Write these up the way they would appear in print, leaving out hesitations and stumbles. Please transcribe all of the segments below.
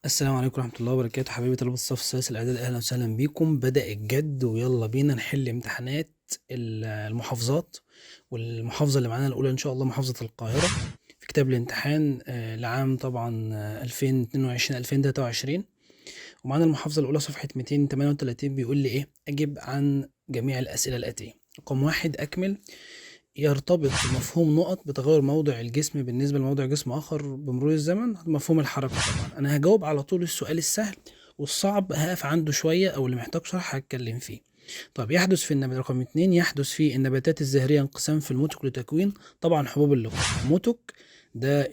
السلام عليكم ورحمة الله وبركاته. حبايبي طلبة الصف الثالث الإعدادي، أهلا وسهلا بيكم. بدأ الجد ويلا بينا نحل امتحانات المحافظات، والمحافظة اللي معانا الأولى إن شاء الله محافظة القاهرة في كتاب الامتحان لعام طبعا 2022 2023. ومعانا المحافظة الأولى صفحة 238، بيقول لي إيه؟ أجب عن جميع الأسئلة الآتية. رقم 1، أكمل. يرتبط مفهوم نقط بتغير موضع الجسم بالنسبة لموضع جسم آخر بمرور الزمن، مفهوم الحركة. طبعا أنا هجاوب على طول السؤال السهل، والصعب هقف عنده شوية أو اللي محتاج شرح هتكلم فيه. طب يحدث في النبات، رقم 2، يحدث في النباتات الزهرية انقسام في الموتك لتكوين طبعا حبوب اللقاح. موتك ده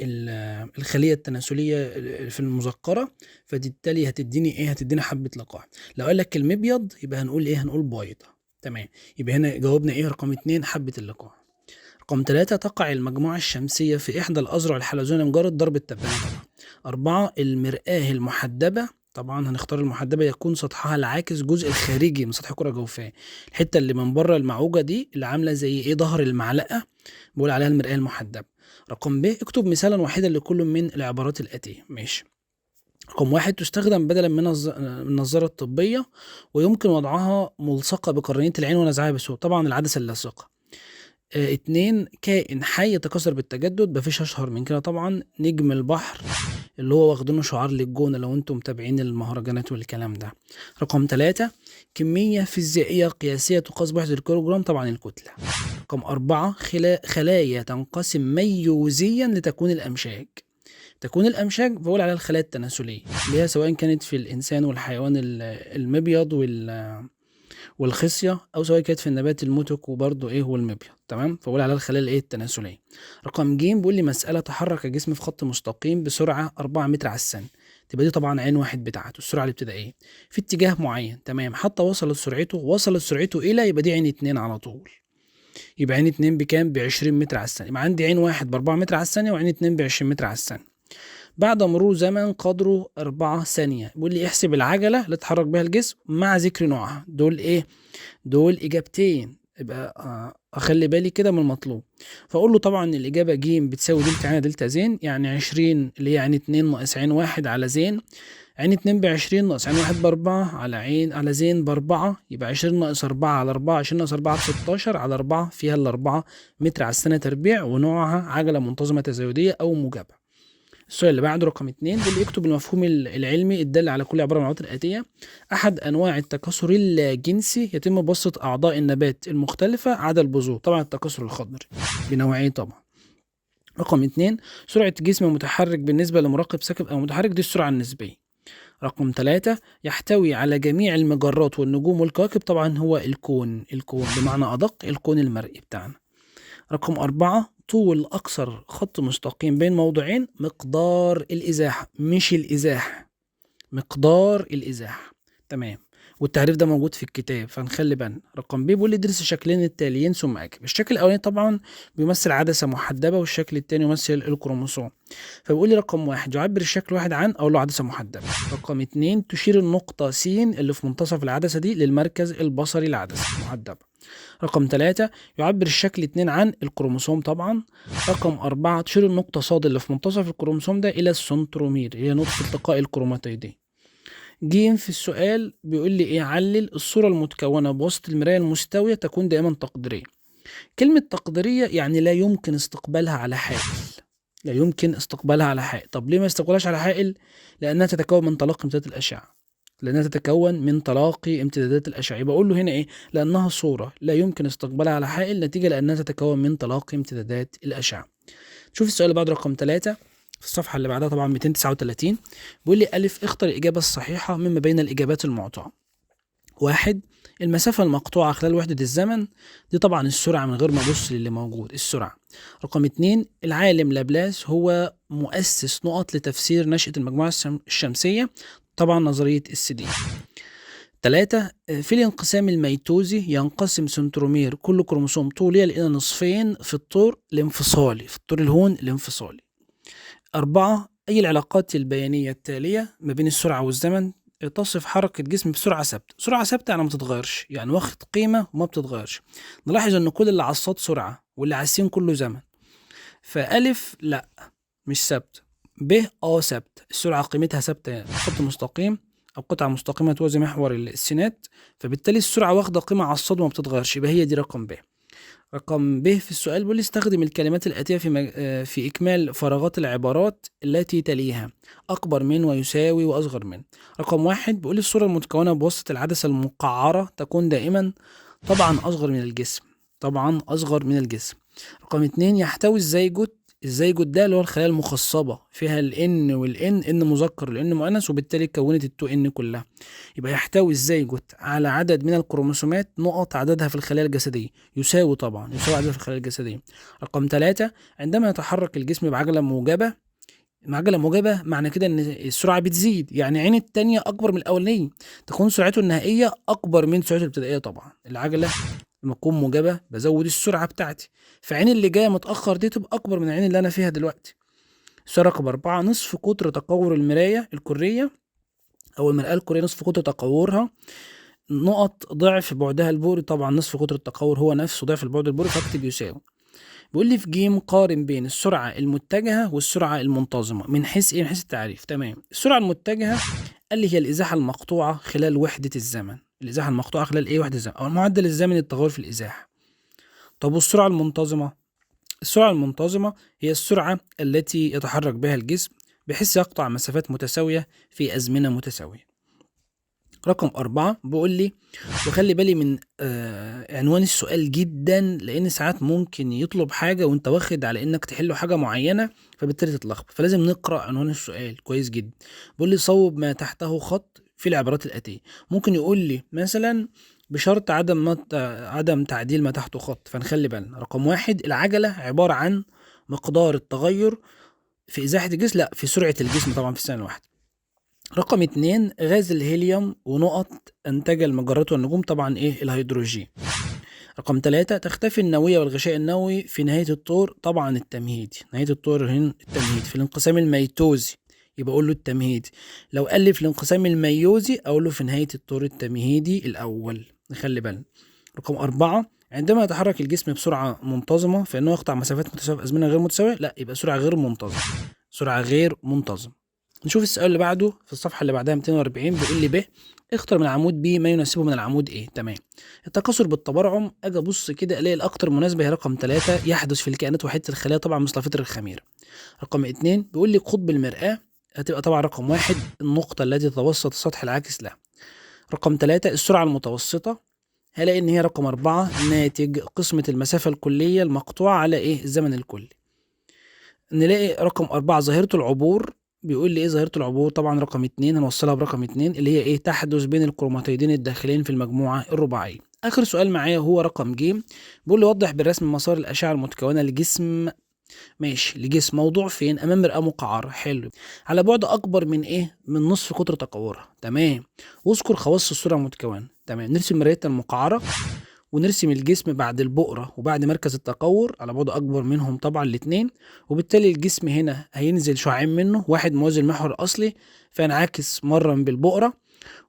الخلية التناسلية في المذكرة، فبالتالي هتديني ايه؟ هتديني حبة لقاح. لو قال لك المبيض يبقى هنقول ايه؟ هنقول بيضة. تمام، يبقى هنا جاوبنا ايه؟ رقم 2 حبة اللقاح. رقم 3، تقع المجموعة الشمسية في إحدى الأذرع الحلزونية مجرد ضرب التبانة. طبعا 4، المرآة المحدبة، طبعا هنختار المحدبة يكون سطحها العاكس جزء الخارجي من سطح كرة جوفاء، الحتة اللي من بره المعوجة دي اللي عاملة زي ايه؟ ظهر المعلقة، بقول عليها المرآة المحدبة. رقم ب، اكتب مثالا واحدا لكل من العبارات الآتية. ماشي. رقم 1، تستخدم بدلا من النظارة الطبية ويمكن وضعها ملصقة بقرنية العين ونزعها بسهولة، طبعا العدسة اللاصقة. 2، كائن حي يتكاثر بالتجدد، مفيش أشهر من كده طبعا، نجم البحر اللي هو واخدينه شعار للجونة لو انتم متابعين المهرجانات والكلام ده. رقم 3، كمية فيزيائية قياسية تقاس بوحدة الكيلوجرام، طبعا الكتلة. رقم 4، خلايا تنقسم ميوزيا لتكون الأمشاج. تكون الأمشاج بقول عليها الخلايا التناسلية، اللي هي سواء كانت في الإنسان والحيوان المبيض والخصية، أو سواء كانت في النبات المتك وبرضه إيه هو المبيض. تمام، فبقول عليها الخلايا الإيه؟ التناسلية. رقم ج، بيقول لي مسألة تحرك الجسم في خط مستقيم بسرعة 4 متر على الثانية، تبقى دي طبعا عين واحد بتاعته السرعة الابتدائية في اتجاه معين. تمام، حتى وصلت سرعته إلى، يبقى دي عين 2 على طول، يبقى عين 2 بكام؟ ب 20 متر على الثانية. يبقى عندي عين 1 ب 4 متر على الثانية وعين 2 ب 20 متر على الثانية. بعد مرور زمن قدره 4 ثانية، بيقول لي احسب العجلة اللي اتحرك بها الجسم مع ذكر نوعها. دول ايه؟ دول اجابتين، يبقى اخلي بالي كده من المطلوب. فاقول له طبعا الاجابة ج بتساوي دلتا عين دلتا زين، يعني 20 اللي هي عين 2 ناقص عين 1 على زين، عين 2 ب 20 ناقص عين 1 ب4 على عين على زين ب4، يبقى 20 ناقص 4 على 4، 20 ناقص 4 ب 16 على 4، فيها ال4 متر على الثانية تربيع، ونوعها عجلة منتظمة تزايدية أو موجبة. السؤال اللي بعده رقم 2، بيقول لي اكتب المفهوم العلمي الدال على كل عبارة من العبارات الآتية. أحد أنواع التكاثر اللاجنسي يتم بواسطة أعضاء النبات المختلفة عدا البذور، طبعا التكاثر الخضري بنوعيه طبعا. رقم 2، سرعة جسم متحرك بالنسبة لمراقب ساكن أو متحرك، دي السرعة النسبية. رقم 3، يحتوي على جميع المجرات والنجوم والكواكب، طبعا هو الكون، الكون بمعنى أدق الكون المرئي بتاعنا. رقم 4، طول أقصر خط مستقيم بين موضعين مقدار الإزاحة، مش الإزاحة، مقدار الإزاحة. تمام، والتعريف ده موجود في الكتاب فنخلي بالنا. رقم ب، بيقول لي ادرس الشكلين التاليين ثم أجب. الشكل الأولاني طبعا بيمثل عدسة محدبة، والشكل الثاني يمثل الكروموسوم. فبيقول لي رقم 1 يعبر الشكل 1 عن، أقول له عدسة محدبة. رقم 2 تشير النقطة س اللي في منتصف العدسة دي للمركز البصري للعدسة المحدبة. رقم 3 يعبر الشكل 2 عن الكروموسوم طبعا. رقم 4 تشير النقطة ص اللي في منتصف الكروموسوم ده إلى السنترومير، هي نقطة التقاء الكروماتيدين. ج في السؤال بيقول لي ايه؟ علل الصورة المتكونة بواسطة المراية المستوية تكون دائما تقديرية. كلمة تقديرية يعني لا يمكن استقبالها على حائل، لا يمكن استقبالها على حائل. طب ليه ما استقبلهاش على حائل؟ لأنها تتكون من تلاقي امتدادات الأشعة، لأنها تتكون من تلاقي امتدادات الأشعة. يبقى أقول له هنا إيه؟ لأنها صورة لا يمكن استقبالها على حائل نتيجة لأنها تتكون من تلاقي امتدادات الأشعة. شوف السؤال اللي بعد رقم 3 في الصفحة اللي بعدها طبعا 239، بيقول لي ألف اختر الإجابة الصحيحة مما بين الإجابات المعطاة. 1، المسافة المقطوعة خلال وحدة الزمن، دي طبعا السرعة من غير ما أبص للي موجود، السرعة. رقم 2، العالم لابلاس هو مؤسس نقط لتفسير نشأة المجموعة الشمسية، طبعا نظرية السديم. 3، في الانقسام الميتوزي ينقسم سنترومير كل كروموسوم طوليا إلى نصفين في الطور الانفصالي، في الطور الهون الانفصالي. 4، أي العلاقات البيانية التالية ما بين السرعة والزمن تصف حركة جسم بسرعة ثابتة؟ سرعة ثابتة يعني ما بتتغيرش، يعني واخد قيمة وما بتتغيرش. نلاحظ إن كل اللي على الصاد سرعة واللي على السين كله زمن. فألف لا مش ثابتة، ب ثابتة، السرعة قيمتها ثابتة، خط مستقيم أو قطعة مستقيمة توازي محور السينات، فبالتالي السرعة واخدة قيمة على الصاد وما بتتغيرش، يبقى هي دي رقم ب. رقم ب في السؤال بيقول لي استخدم الكلمات الآتية في إكمال فراغات العبارات التي تليها، أكبر من ويساوي وأصغر من. رقم 1 بيقول لي الصورة المتكونة بواسطة العدسة المقعرة تكون دائما طبعا أصغر من الجسم، طبعا أصغر من الجسم. رقم 2 يحتوي الزيجوت، الزيجوت ده اللي هو الخلايا المخصبة فيها ال N وال N، N مذكر وال N مؤنث، وبالتالي كونت ال 2N كلها. يبقى يحتوي الزيجوت على عدد من الكروموسومات نقط عددها في الخلايا الجسدية، يساوي طبعا، يساوي عددها في الخلايا الجسدية. رقم 3 عندما يتحرك الجسم بعجلة موجبة، عجلة موجبة معنى كده إن السرعة بتزيد، يعني عين التانية أكبر من الأولانية، تكون سرعته النهائية أكبر من سرعته الابتدائية. طبعا العجلة لما تكون موجبة بزود السرعة بتاعتي، فعين اللي جاية متأخر دي تبقى أكبر من العين اللي أنا فيها دلوقتي. السؤال رقم 4 نصف قطر تقور المراية الكرية أو المرآة الكرية نصف قطر تقورها نقط ضعف بعدها البؤري، طبعا نصف قطر التقور هو نفسه ضعف البعد البؤري، فاكتب يساوي. بيقول لي في جيم قارن بين السرعة المتجهة والسرعة المنتظمة من حيث إيه؟ من حيث التعريف. تمام. السرعة المتجهة قال لي هي الإزاحة المقطوعة خلال وحدة الزمن، الإزاحة المقطوعة خلال إيه؟ وحدة الزمن، أو المعدل الزمني للتغير في الإزاحة. طب والسرعة المنتظمة؟ السرعة المنتظمة هي السرعة التي يتحرك بها الجسم بحيث يقطع مسافات متساوية في أزمنة متساوية. رقم 4 بيقول لي، وخلي بالي من عنوان السؤال جدا، لأن ساعات ممكن يطلب حاجة وأنت واخد على إنك تحله حاجة معينة فبالتالي تتلخبط، فلازم نقرأ عنوان السؤال كويس جدا. بيقول لي صوب ما تحته خط في العبارات الآتية. ممكن يقول لي مثلا بشرط عدم تعديل ما تحته خط، فنخلي بالنا. رقم 1 العجلة عبارة عن مقدار التغير في إزاحة الجسم، لا في سرعة الجسم طبعا في الثانية الواحدة. رقم 2 غاز الهيليوم ونقط أنتج المجرات والنجوم، طبعا إيه؟ الهيدروجين. رقم 3 تختفي النوية والغشاء النووي في نهاية الطور، طبعا التمهيدي، نهاية الطور هنا التمهيدي في الانقسام الميتوزي، يبقى أقول له التمهيدي. لو قال لي في الانقسام الميوزي أقول له في نهاية الطور التمهيدي الأول، نخلي بالنا. رقم 4 عندما يتحرك الجسم بسرعة منتظمة فإنه يقطع مسافات متساوية في أزمنة غير متساوية، لا يبقى سرعة غير منتظمة، سرعة غير منتظمة. نشوف السؤال اللي بعده في الصفحة اللي بعدها 240 بيقول لي ب اختر من العمود ب ما يناسبه من العمود A. تمام. التكاثر بالتبرعم، اجي ابص كده الاقي الاكثر مناسبة هي رقم 3 يحدث في الكائنات وحيدة الخلايا طبعا مثل فطر الخميرة. رقم 2 بيقول لي قطب المرآة هتبقى طبعا رقم 1 النقطة التي تتوسط السطح العاكس لها. رقم 3 السرعة المتوسطة هلاقي ان هي رقم 4 ناتج قسمة المسافة الكلية المقطوعة على ايه؟ الزمن الكلي. نلاقي رقم 4 ظاهرة العبور، بيقول لي ايه ظاهرة العبور؟ طبعا رقم 2 هنوصلها برقم 2 اللي هي ايه؟ تحدث بين الكروماتيدين الداخلين في المجموعة الرباعية. اخر سؤال معايا هو رقم ج بيقول لي وضح بالرسم مسار الأشعة المتكونة لجسم، ماشي، لجسم موضوع فين؟ امام مرآة مقعرة، حلو، على بعد اكبر من ايه؟ من نصف قطر تقورها، تمام. واذكر خواص الصورة المتكونة، تمام. نرسم مرايتنا المقعرة ونرسم الجسم بعد البؤرة وبعد مركز التقور على بعد أكبر منهم طبعا الاتنين، وبالتالي الجسم هنا هينزل شعاعين منه، واحد موازي المحور الأصلي فينعكس مرة بالبؤرة،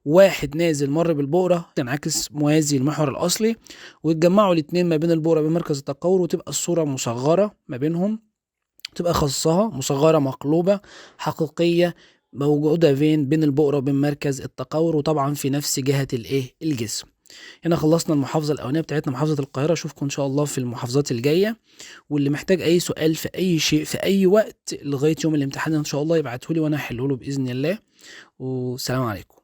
واحد نازل مرة بالبؤرة ينعكس موازي المحور الأصلي، ويتجمعوا الاتنين ما بين البؤرة وبين مركز التقور، وتبقى الصورة مصغرة ما بينهم، تبقى خاصها مصغرة مقلوبة حقيقية موجودة فين؟ بين البؤرة وبين مركز التقور، وطبعا في نفس جهة الايه؟ الجسم. هنا خلصنا المحافظة الأولانية بتاعتنا محافظة القاهرة. أشوفكم إن شاء الله في المحافظات الجاية، واللي محتاج أي سؤال في أي شيء في أي وقت لغاية يوم الامتحان إن شاء الله يبعتهولي وأنا هحله له بإذن الله. والسلام عليكم.